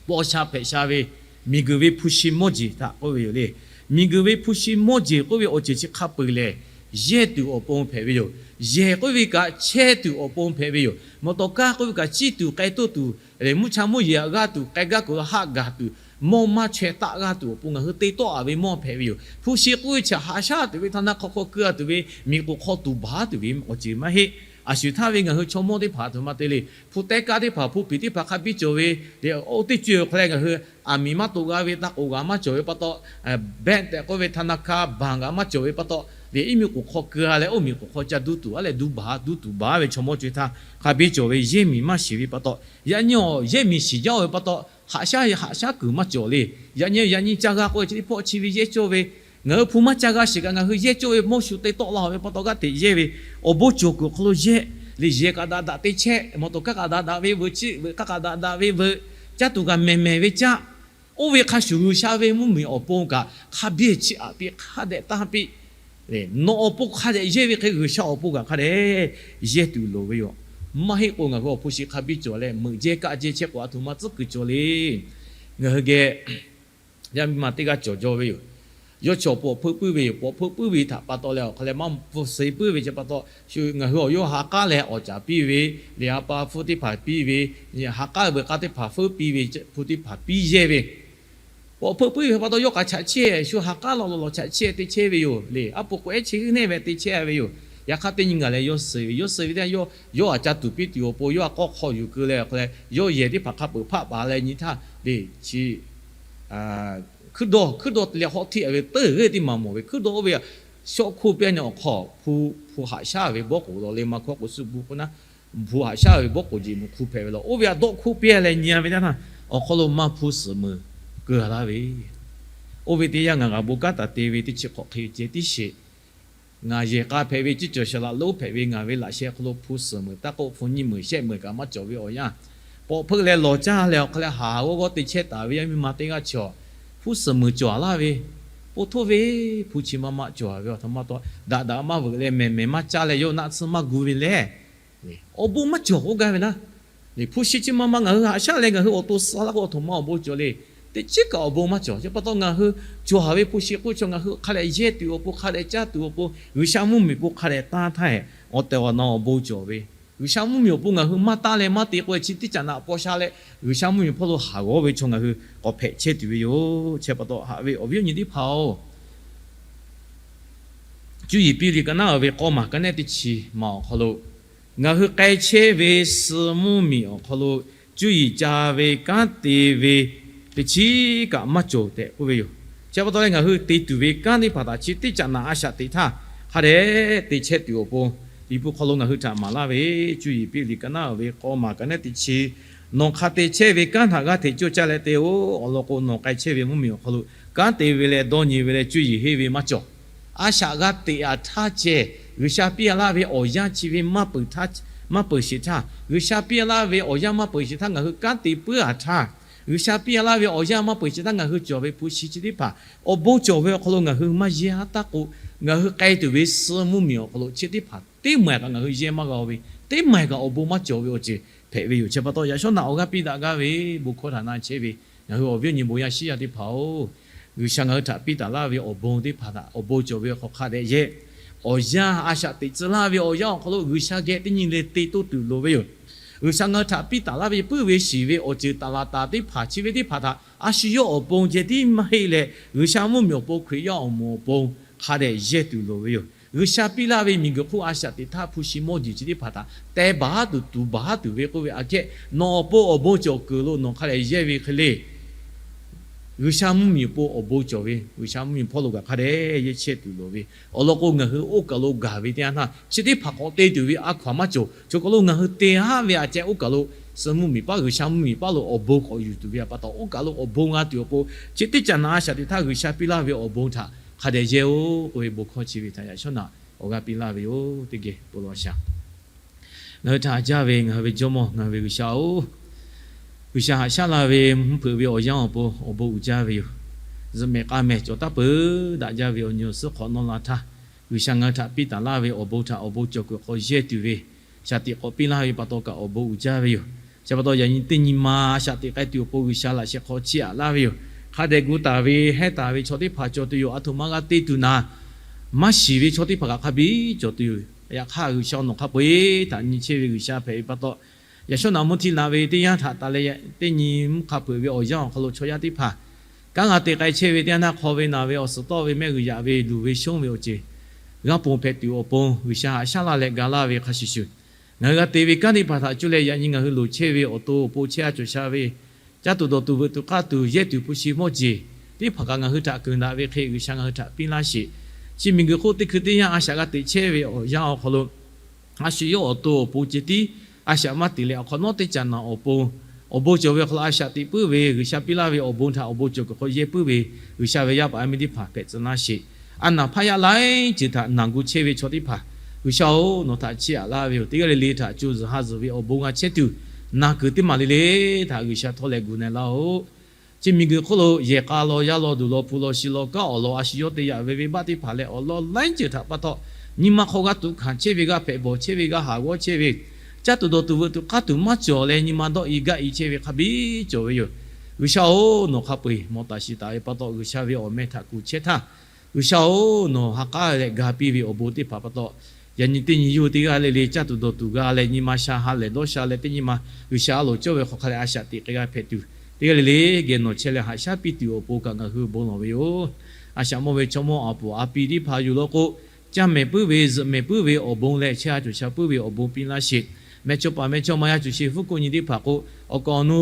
paw sha hpehꞈ sha ve miˬguiˬ ve hpu shi mawˇ jeˬ htaꞈ k'oˆ ve yoˬ le. Miˬguiˬ ve hpu shi mawˇ jeˬ k'oˆ ve awˬ ceuˬ chi hk'a peu-eˬ lehˬ yehˇ tuˬ awˬ pon hpehꞈ ve yoˬ. Yehˬ k'oˆ ve kaꞈ chehˇ tuˬ awˬ pon hpehꞈ ve yoˬ. Mvuhˇ tawˍ kaˇ k'oˆ ve kaꞈ ciˇ tuˬ k'ai toˆ tuˬ leh mvuhˇ cha mvuhˇ yeˬ htaꞈ g'aˇ tuˬ k'ai gaˇ kuiˬ lo haˆ gaˬ tuˬ mawˇ maˇ chaweh taˆ g'aˇ tuˬ awˬ pon ngaˬ hui te tawˆ a ve mawˇ hpehꞈ ve yoˬ. Hpu shi k'oˆ ve chi haꞈ shaˉ tuˬ ve htaˇ naˆ hk'aw hk'aw keu a tuˬ ve miˬ k'oˍ hk'aw tuˬ baˬ tuˬ ve awˬ ceuˬ maˇ heˆ. A shu htaˇ ve ngaˬ hui chaw mawˇ teˇ hpaˍ a htoꞈ ma te le. Hpu tehˇ kaˆ teˇ hpaˍ, hpu piˍ teˇ hpaˍ hk'a biˇ cawˬ ve le. Oˇ teˇ co-e awˬ hk'aw leh ngaˬ hui aˬ miˍ maˇ toꞈ g'a ve, taˇ k'oˍ g'a maˇ cawˬ ve pa taw, bank tehꞈ k'oˆ ve ธนาคาร bank g'a maˇ cawˬ ve pa taw le, iˉ miˬ k'oˍ hk'aw keu-a leh oˇ miˬ k'oˍ hk'aw ca duˇ tuˬ a leh duˇ baˬ duˇ tuˬ baˬ ve chaw mawˇ co-e htaˇ hk'a biˇ cawˬ ve yehˇ miˬ maˇ shiˍ ve pa taw, yaꞈ nyi awˬ yehˇ miˬ shiˍ jaˇ-oˬ ve pa taw, haꞈ shaˉ haꞈ shaˉ kuiˬ maˇ cawˬ le. Yaꞈ nyi yaꞈ nyi ca g'a k'oˆ ve chi teˇ hpawˆ chi ve yehˇ cawˇ ve, ngaˬ hui hpu maˇ ca g'a shiˍ kaꞈ ngaˬ hui yehˇ cawˇ ve mawˇ shu te tawˆ la ve pa taw g'aˇ hteꞈ yehˇ ve, awˬ bon cawˬ kuiˬ awˬ hk'aw lo yehˇ le. Yehˬ kaꞈ daꞈ daꞈ te chehˇ, mawˬ tawˍ kaˇ kaꞈ daꞈ daꞈ ve veuꞈ, chiˆ veuꞈ kaˇ kaꞈ daꞈ daꞈ ve veuꞈ, caˇ tuˬ kaꞈ mehˍ mehˍ ve caˇ. Oˇ ve hk'a shuˍ G'uiˬsha ve mvuhˇmiˬ awˬ pon kaꞈ hk'a biˇ chiˇ aꞈ piˇ hk'a dehꞈ tanˇ piˇ. Nawˬ awˬ pon hk'a dehꞈ yehˇ ve hk'e G'uiˬsha awˬ pon kaꞈ hk'a dehꞈ yehˇ tuˬ loˍ ve yoˬ. Maˇ heˆ k'o ngaˬ hui awˬ hpu shi hk'a biˇ cawˬ leh meuꞈ jehˇ kaˆ jehˇ chehˇ k'o a htoꞈ ma tcuhˉ kuiˬ cawˬ le. Ngaˬ hui geh yaˇ miˇ ma teˇ g'aˇ cawˬ jaw ve yoˬ. Yawˇ chi awˬ pon awˬ hpeuˆ puiˉ ve yoˬ. Pawꞈ hpeuˆ puiˉ ve htaꞈ pa taw leh awˬ hk'aw leh maˇ pfuhˇ suh puiˉ ve chi pa taw, ngaˬ hui awˬ yawˇ ha k'aˉ leh awˍ caˍ piˇ ve, liꞈ a pa hpfuhˇ teˇ hpaˍ piˇ ve, ha k'aˉ veuꞈ k'aˇ teˇ hpaˍ feuˉ piˇ ve, hpu teˇ hpaˍ piˇ yehˇ ve, pawꞈ hpeuˆ puiˉ ve pa taw yawˇ k'aꞈ chaꞈ chehˇ, shu ha k'aˉ law law law chaꞈ chehˇ te chehˇ ve yoˬ le. A poˍ k'o ehˉ chi g'euˆ nehˇ ve te chehˇ ve yoˬ. Yaꞈ hk'aˇ teˇ nyi gaˬ leh yawˇ suh ve, yawˇ suh ve teˇ yanˇ yawˇ yawˇ aꞈ ca tuˬ piˇ tuˬ awˬ pon yawˇ a k'awˇ hk'aw yuˬ keu leh awˬ hk'aw leh yawˇ yehˬ teˇ hpaˍ hk'a peuˬ hpaˆ paˍ leh nyi htaˇ le chi hkuiˉ dawˇ hkuiˉ dawˇ leh hawˉ hteˇ ve teuˇ g'euˆ teˇ maˬ mawˬ ve hkuiˉ dawˇ oˇ ve shawˆ hkoˇ piˇ nyi awˬ hk'aw hpu, hpu haꞈ shaˉ ve bawˇ k'oˍ law le maˇ hkawˇ k'o suh bu k'o naˉ, hpu haꞈ shaˉ ve bawˇ k'oˍ jeˬ mvuhˬ hku hpehꞈ ve law. Oˇ ve a dawˆ hkoˇ piˇ leh nyi ve teˇ yanˇ htaˇ awˬ hk'aw lo maˇ hpu suhˍ meuˍ keu a laˇ ve. Oˇ ve teˇ yanˇ ngaˬ g'a bon kanˉ taˍ te ve teˇ chi hk'awꞈ hk'e ceh tiˉ sheˍ. Ngaˬ yehˬ k'a hpehꞈ ve, ciˇ cawˬ shaˍ laꞈ lonˉ hpehꞈ ve ngaˬ ve laꞈ sheh hk'aw lo hpu suhˍ meuˍ taˇ k'oˆ, hpu nyiˇ meuˍ shehˆ meuˍ kaꞈ maˇ cawˬ ve awˬ yanˇ, pawꞈ hpeuˆ leh lawˬ caˇ leh awˬ hk'aw leh haˍ g'awˇ g'awˇ te chehˇ taˍ ve yaˇ miˇ ma teˇ g'aˇ chi awˬ hpu suhˍ meuˍ cawˬ a laˇ ve, po htoˇ ve hpu chi maˇ maˆ cawˬ ve awˬ htoꞈ ma pa taw, daꞈ daꞈ maˇ veuꞈ leh mehˍ mehˍ maˇ caˇ leh yawˇ naˆ tsuhˇ maˇ gu ve leh, awˬ bon maˇ cawˬ k'oˆ gaˇ ve naˉ. Hpu shi chi ma ma ngaˬ hui haꞈ shaˉ leh ngaˬ hui awˬ to suh laˇ k'o awˬ htoꞈ ma awˬ bon cawˬ le. Teˇ chiˉ kaꞈ awˬ bon maˇ cawˬ. Chi pa taw ngaˬ hui cawˬ ve hpu shi k'oˆ chi ngaˬ hui hk'a dehꞈ yehˇ tuˬ awˬ pon, hk'a dehꞈ caˇ tuˬ awˬ pon, G'uiˬsha mvuhˇmiˬ pon hk'a dehꞈ tanˇ htaˇ, awˬ tehˬ awˬ na awˬ bon cawˬ ve, G'uiˬsha mvuhˇmiˬ awˬ pon ngaˬ hui maˇ tanˇ leh maˇ te k'o chi teˇ caꞈ naꞈ paw sha leh G'uiˬsha mvuhˇmiˬ hpawˇ lo haˍ g'awˇ ve chaw ngaˬ hui k'awꞈ hpehꞈ chehˇ tuˬ ve yoˬ. Chi pa taw haꞈ ve awˬ viˉ awˬ nyi teˇ hpaˍ-oˬ, Cuˇ yiˍ piˇ liꞈ ka naˉ uiˍ ve k'awˇ maˬ ka nehˉ teˇ chi ma awˬ hk'aw lo, ngaˬ hui k'ai chehˇ ve suh mvuhˇmiˬ awˬ hk'aw lo cuˇ yiˍ ca ve kanˉ te ve teˇ chiˉ kaꞈ maˇ cawˬ tehꞈ k'oˆ ve yoˬ. Chi pa taw leh ngaˬ hui te tuˬ ve kanˉ teˇ hpaˍ htaꞈ chi teˇ caꞈ naꞈ a shaꞈ teꞈ htaˇ hk'a dehꞈ te chehˇ tuˬ awˬ pon, Liꞈ hpu hk'aw lo ngaˬ hui htaꞈ maˍ laˇ ve, Cuˇ yiˍ piˇ liꞈ ka naˉ uiˍ ve k'awˇ maˬ ka nehˉ teˇ chi, nawˬ hk'a te chehˇ ve kanˉ htaꞈ g'aˇ hteꞈ cawˇ caˇ leh te-oˬ. Awˬ lawn k'o, nawˬ k'ai chehˇ ve mvuhˇmiˬ awˬ hk'aw lo kanˉ te ve leh dawˇ nyi ve leh cuˇ yiˍ henˇ ve maˇ cawˬ. A shaꞈ g'a teꞈ a htaˇ ceh, G'uiˬsha piˇ a laˇ ve awˬ yanˇ chi ve maˇ peuˬ sheˍ htaˇ, G'uiˬsha piˇ a laˇ ve awˬ yanˇ maˇ peuˬ sheˍ htaˇ ngaˬ hui kanˉ te puiˉ a htaˇ, G'uiˬsha piˇ a laˇ ve awˬ yanˇ maˇ peuˬ sheˍ htaˇ ngaˬ hui cawˬ ve hpu shi chi teˇ hpaˍ awˬ bon cawˬ ve awˬ hk'aw lo ngaˬ hui maˇ yehˇ a taˇ k'o, ngaˬ hui k'ai tuˬ ve suh mvuhˇmiˬ awˬ hk'aw lo chi teˇ hpaˍ teˇ maˬ kaꞈ ngaˬ hui yehˇ maˇ g'a-o ve, teˇ maˬ kaꞈ awˬ bon maˇ cawˬ ve awˬ ceuˬ hpehꞈ ve yoˬ. Chi pa taw yaꞈ shawˉ naꞈ awˬ g'aˇ piˇ daꞈ gaˇ ve bon hkawˇ htaꞈ na chehˇ ve ngaˬ hui awˬ viˉ awˬ nyi bon yaˇ shiˉ yaˇ teˇ hpaˍ-oˬ, G'uiˬsha ngaˬ hui htaꞈ piˇ taˍ laˇ ve awˬ bon teˇ hpaˍ htaꞈ awˬ bon cawˬ ve awˬ hk'aw hk'a dehꞈ yehˇ. Awˬ yanˇ a shaꞈ teꞈ tcuh laˇ ve awˬ yanˇ awˬ hk'aw lo G'uiˬsha geh teˇ nyi le te toˇ tuˬ loˍ ve yoˬ. G'uiˬsha ngaˬ hui htaꞈ piˇ taˍ laˇ ve puiˉ ve shiˍ ve awˬ ceuˬ taˍ laˍ taˍ teˇ hpaˍ chi ve teˇ hpaˍ htaꞈ a shu yawˇ awˬ pon ceh tiˉ maˇ heˆ leh, G'uiˬsha mvuhˇmiˬ awˬ pon, Hkriꞈ yaˇ awˬ moˍ awˬ pon hk'a dehꞈ yehˇ tuˬ loˍ ve yoˬ. G'uiˬsha piˇ laˇ ve miˬguiˬ hk'oˆ a shaꞈ teꞈ htaˇ hpu shi mawˇ jeˬ chi teˇ hpaˍ htaꞈ teh baˬ haˉ tuˬ tuˍ baˬ haˉ tuˬ ve k'oˆ ve aꞈ kehˉ, nawˬ awˬ pon awˬ bon cawˬ kuiˬ lo nawˬ hk'a dehꞈ yehˇ ve hk'e le. G'uiˬsha mvuhˇmiˬ awˬ pon awˬ bon cawˬ ve, G'uiˬsha mvuhˇmiˬ hpawˇ lo kaꞈ hk'a dehꞈ yehˇ chehˇ tuˬ loˍ ve, awˬ lawn k'o ngaˬ hui oˇ kaˬ lo gaˬ ve teˇ yanˇ htaˇ chi teˇ hpaˍ k'awꞈ te tuˬ ve a hkaw-anˬ maˇ cawˬ. Choˬ kaˬ lo ngaˬ hui te haˉ ve aꞈ ceh oˇ kaˬ lo suh mvuhˇmiˬ paˉ, G'uiˬsha mvuhˇmiˬ paˉ lo awˬ bon k'awꞈ yuˬ tuˬ ve pa taw oˇ kaˬ lo awˬ bon g'a tuˬ awˬ pon, chi teˇ caꞈ naꞈ a shaꞈ teꞈ htaˇ G'uiˬsha piˇ laˇ ve awˬ bon htaꞈ hk'a dehꞈ yehˇ-oˬ k'oˆ ve bon hkawˇ chi ve htaꞈ yaꞈ shawˉ naꞈ awˬ g'aˇ piˇ laˇ ve yoˬ. Teˇ geh bon lawˬ shaˍ. Ngaˬ hui htaꞈ haꞈ jaˇ ve ngaˬ hui ve Jawˇmawˇ, ngaˬ hui ve G'uiˬsha-oˬ, G'uiˬsha haꞈ shaˉ la ve mvuhˇ hpeuꞈ ve awˬ yanˇ awˬ pon awˬ bon uiˍ jaˇ ve yoˬ. Zuhꞈ mehˍ k'a mehˍ cawˬ taˉ peuˬ daꞈ jaˇ ve awˬ nyi awˬ suhˉ hk'awꞈ nawˇ la htaˇ, G'uiˬsha ngaˬ hui htaꞈ piˇ taˍ laˇ ve awˬ bon htaꞈ awˬ bon cawˬ kuiˬ hk'aw yehˇ tuˬ ve shaˍ tiꞈ k'awꞈ piˇ laˇ ve pa taw kaꞈ awˬ bon uiˍ jaˇ ve yoˬ. Chi pa taw yaꞈ nyi teˇ nyi ma shaˍ tiꞈ k'ai tuˬ awˬ pon G'uiˬsha laꞈ sheh hk'aw chiˇ aꞈ laˇ ve yoˬ. Hk'a dehꞈ gu taˍ ve, hehnˇ taˍ ve chaw teˇ hpaˍ cawˬ tuˬ yoˬ. A htoꞈ ma g'a te tuˬ naˍ, maˇ shiˍ ve chaw teˇ hpaˍ kaꞈ hk'a biˇ cawˬ tuˬ yoˬ. Yaꞈ hk'aˇ G'uiˬsha nawˬ hk'a peu-eˬ htaꞈ nyi chehˇ ve G'uiˬsha hpehꞈ ve pa taw, yaꞈ shawˉ naꞈ mvuhˇ htiˇ naꞈ ve teˇ yanˇ htaꞈ taˍ leh teˇ nyi mvuhˇ hk'a hpeuꞈ ve awˬ yanˇ awˬ hk'aw lo chaw yaˇ teˇ hpaˍ kanˉ g'a te k'ai chehˇ ve teˇ yanˇ htaˇ hk'aw ve naˬ ve awˬ suhˍ tawˆ ve mehˆ g'uiˬ yaꞈ ve luˬ ve shonˉ ve awˬ ceuˬ g'a ponˬ hpehꞈ tuˬ awˬ pon G'uiˬsha haꞈ shaˉ laˇ leh ga laˇ ve hk'a shuˍ shuˍ, Ngaˬ hui g'a te ve kanˉ teˇ hpaˍ htaꞈ cuˇ leh yaꞈ nyi ngaˬ hui loˍ chehˇ ve awˬ to awˬ pon chehˇ a cawˬ sha ve, caˇ tuˬ dawˬ tuˬ veuꞈ tuˬ k'aˇ tuˬ yehˇ tuˬ hpu shi mawˇ jeˬ teˇ hpaˍ kaꞈ ngaˬ hui htaꞈ keunˍ daꞈ ve hk'e G'uiˬsha ngaˬ hui htaꞈ piˇ laˇ sheˍ. Chi miˬguiˬ hk'oˆ teˇ hkui teˇ yanˇ a shaꞈ g'a teꞈ chehˇ ve awˬ yanˇ awˬ hk'aw lo, a shu yawˇ awˬ to awˬ pon ceh tiˉ a shaꞈ maˇ teꞈ leh awˬ hk'awꞈ nawˉ teˇ caꞈ naˬ awˬ pon, awˬ bon cawˬ ve awˬ hk'aw lo a shaꞈ teꞈ puiˉ ve G'uiˬsha piˇ laˇ ve awˬ bon htaꞈ awˬ bon cawˬ kuiˬ hk'aw yehˇ puiˉ ve G'uiˬsha ve yaˇ paˍ yaˇ miˇ teˇ hpaˍ hpehꞈ tcuh laˇ sheˍ. A naˬ hpaˇ yaˇ laiˉ ceuˬ htaꞈ naˬ gu chehˇ ve chaw teˇ hpaˍ, G'uiˬsha-oˬ, nawˬ htaꞈ chiˇ aꞈ laˇ ve yoˬ. Teˇ g'aˇ le le htaꞈ co zuhˬ ha zuhˬ ve awˬ bon g'a chehˇ tuˬ, naˬ kuiˬ teˇ maˬ le le htaꞈ G'uiˬsha htawˇ leh gu na laˇ-oˆ. Chi miˬguiˬ hk'oˆ lo yehˬ k'a law, yaˇ law, duˬ law, hpu law, shi law, kanˉ awˬ lawn a shu yawˇ te yaꞈ ve venˇbaˆ teˇ hpaˍ leh awˬ lawn laiˉ ceuˬ htaꞈ pa taw, nyi ma hk'aw g'a tuꞈ hkanˍ chehˇ ve, g'a hpehꞈ bawˬ chehˇ ve, g'a haˍ g'awˇ chehˇ ve, caˇ tuˬ dawˬ tuˬ veuꞈ tuˬ k'aˇ tuˬ maˇ cawˬ leh nyi ma dawˆ e gaˆ e chehˇ ve hk'a biˇ cawˬ ve yoˬ. G'uiˬsha-oˬ, nawˬ hk'a peu-eˬ mawˬ taˍ shiˍ taˍ ve pa taw, G'uiˬsha ve awˬ meh htaꞈ kuˬ chehˇ htaˇ, G'uiˬsha-oˬ, nawˬ ha k'aˉ leh ga piˇ ve awˬ bon teˇ hpaˍ pa taw, yaꞈ nyi teˇ nyi yawˇ hui teˇ g'aˇ le le caˇ tuˬ dawˬ tuˬ g'a leh nyi ma sha ha lehˬ dawˇ sha leh teˇ nyi ma G'uiˬsha a loˍ cawˇ ve hk'aw hk'a leh a shaꞈ teꞈ k'ai g'a hpehꞈ tuˬ, teˇ g'aˇ le le geh nawˬ chehˇ leh haꞈ shaˉ piˇ tuˬ awˬ pon kaꞈ ngaˬ hui bon lawˬ ve yoˬ. A shaꞈ mawˇ ve chaw mawˇ a poˍ a pi teˇ hpaˍ yuˬ law k'o, caˇ mehˍ puiˉ ve zuhꞈ mehˍ puiˉ ve awˬ bon leh chehˇ a cawˬ sha puiˉ ve awˬ bon piˇ laˇ sheˍ. Mehˇchawˇpaˍ mehˇchawˇma yaˇ cuˬ sheˍ hpfuhˇ k'oˆ nyi teˇ hpaˍ k'o, awˬ kaˍ awˬ nu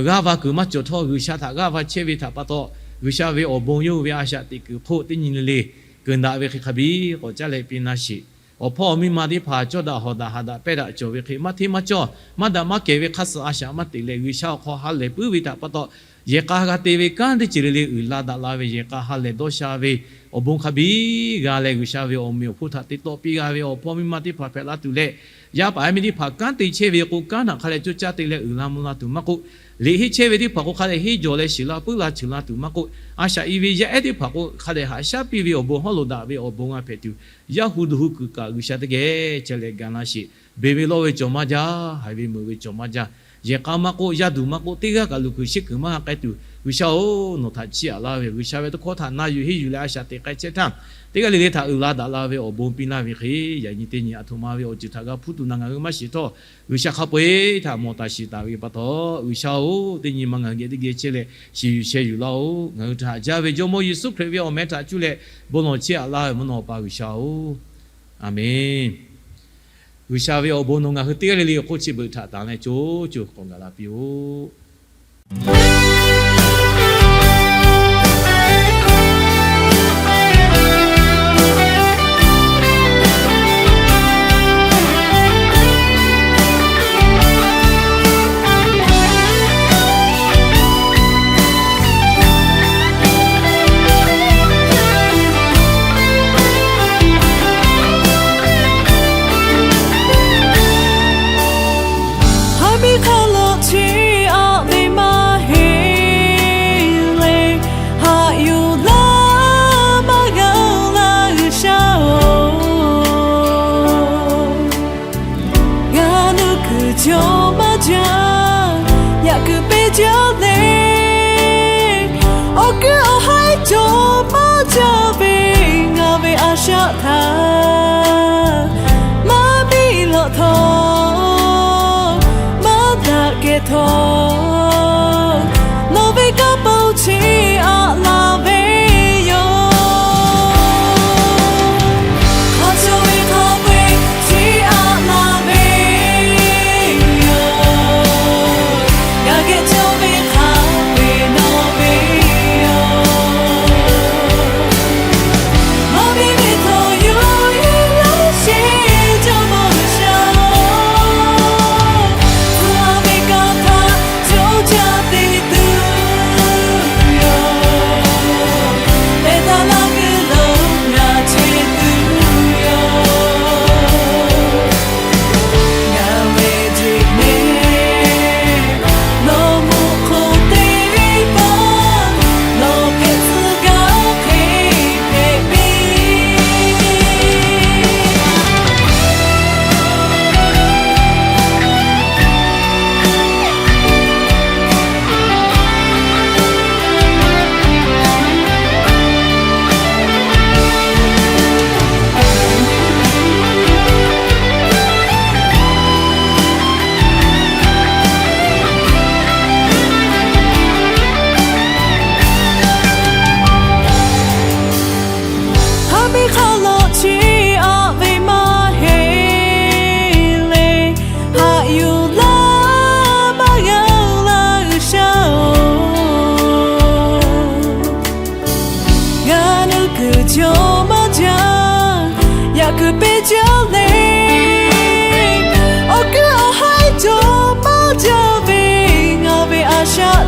g'aˇ va kuiˬ maˇ cawˬ htawˇ, G'uiˬsha htaꞈ g'aˇ va chehˇ ve htaꞈ pa taw, G'uiˬsha ve awˬ bon yawˇ hui ve a shaꞈ teꞈ kuiˬ hk'oˆ teˇ nyi le le keunˍ daꞈ ve hk'e hk'a biˇ k'awꞈ caˉ leh piˇ laˇ sheˍ. Awˬ hpawˇ awˬ miˇ ma teˇ hpaˍ cawˇ daꞈ hawˍ daꞈ haꞈ daꞈ pehˇ daꞈ cawˬ ve hk'e maˇ hteˇ maˇ cawˇ, maˇ daꞈ maˇ kehˬ ve hk'aˇ suh a shaꞈ maˇ teꞈ leh G'uiˬsha awˬ hk'aw ha lehˬ puiˉ ve htaꞈ pa taw, yehˬ k'a g'a te ve kanˉ teˇ ceuˬ le le uiˍ la daꞈ la ve yehˬ k'a ha lehˬ dawˇ sha ve awˬ bon hk'a biˇ g'a leh G'uiˬsha ve awˬ meꞈ awˬ hponˇ htaꞈ te tawˆ piˇ g'a ve awˬ hpawˇ miˇ ma teˇ hpaˍ hpehꞈ la tuˬ leh, yaˇ paˍ yaˇ miˇ teˇ hpaˍ kanˉ te chehˇ ve k'o, kanˉ htaꞈ hk'a leh coˇ caˇ te leh uiˍ la mvuh la tuˬ maˇ k'oˆ, liꞈ henˇ chehˇ ve teˇ hpaˍ k'o hk'a leh henˇ jawˬ leh shiˍ la puiˉ la cheuˬ la tuˬ maˇ k'oˆ, a shaꞈ i ve yaˇ ehˉ teˇ hpaˍ k'o hk'a leh haꞈ shaˉ piˇ ve awˬ bon hawˉ lo daꞈ ve awˬ bon g'a hpehꞈ tuˬ, yaˇ hu duˬ hu kuiˬ kaꞈ G'uiˬsha teˇ geh chehˇ leh ga laˇ sheˍ. Beˬ ve lawˇ ve cawˬ maˇ jaˇ, haiˬ ve meuꞈ ve cawˬ maˇ jaˇ. Yehˬ k'a maˇ k'oˆ, yaˇ duˬ maˇ k'oˆ, teˇ g'aˇ kaꞈ luˬ kuiˬ sheˆ kuiˬ maˇ g'a k'ai tuˬ, G'uiˬsha-oˬ, nawˬ htaꞈ chiˇ aꞈ laˇ ve yoˬ. G'uiˬsha ve tawˇ hkawˇ htaꞈ na yuˬ henˇ yuˬ leh a shaꞈ teꞈ k'ai chehˇ htaˇ, teˇ g'aˇ le le htaꞈ uiˍ la daꞈ la ve awˬ bon piˇ laˇ ve hk'e, yaꞈ nyi teˇ nyi a htoꞈ ma ve awˬ ceuˬ htaꞈ g'a hpuˇ tuˬ na ngaˬ hui maˇ shiˍ htawˇ, G'uiˬsha hk'a peu-eˬ htaꞈ mawˬ taˍ shiˍ taˍ ve pa taw, G'uiˬsha-oˬ, teˇ nyi ma ngaˬ hui geh teˇ geh chehˇ leh shiˍ yuˬ sheh yuˬ laˇ-oˆ. Ngaˬ hui htaꞈ haꞈ jaˇ ve Jawˇmawˇ Yeˍsuˆ Hkriꞈ ve awˬ meh htaꞈ cuˇ leh bon lawˬ chiˇ aꞈ laˇ ve mvuhˇ naw pa G'uiˬsha-oˬ, Aˬmenˍ. G'uiˬsha ve awˬ bon nawˬ ngaˬ hui teˇ g'aˇ le le awˬ hk'oˆ chi beuꞈ htaꞈ tanˬ leh co co k'awꞈ gaˬ la piˇ-oˆ. Haꞈ ve hk'aw lo chiˇ aꞈ ve maˇ heˆ leh, haꞈ yuˬ laˇ maˇ g'a laˇ G'uiˬsha-oˬ, ngaˬ nuˇ kuiˬ cawˬ maˇ jaˇ, yaꞈ kuiˬ peˇ jaˇ le. Awˬ kuiˬ awˬ haiˉ cawˬ maˇ jaˇ ve ngaˬ ve a shaꞈ htaꞈ maˇ biˇ lawꞈ htawˇ, maˇ daꞈ kehˬ htawˇ, nawˬ ve kanˇ paˆ chiˇ aꞈ la ve yoˬ. Hk'a cawˬ ve hk'a peu-eˬ chiˇ aꞈ la ve yoˬ. Ngaˬ geh cawˬ ve hk'a peu-eˬ nawˬ ve yoˬ. Nawˬ ve ve htawˇ yawˇ yehˬ laˇ sheˍ Jawˇmawˇ G'uiˬsha-oˬ, hpu la ve kanˇ htaˇ cawˬ Peˇ jaˇ le, awˬ kuiˉ awˬ haiˉ cawˬ maˇ jaˇ ve, ngaˬ ve a shaꞈ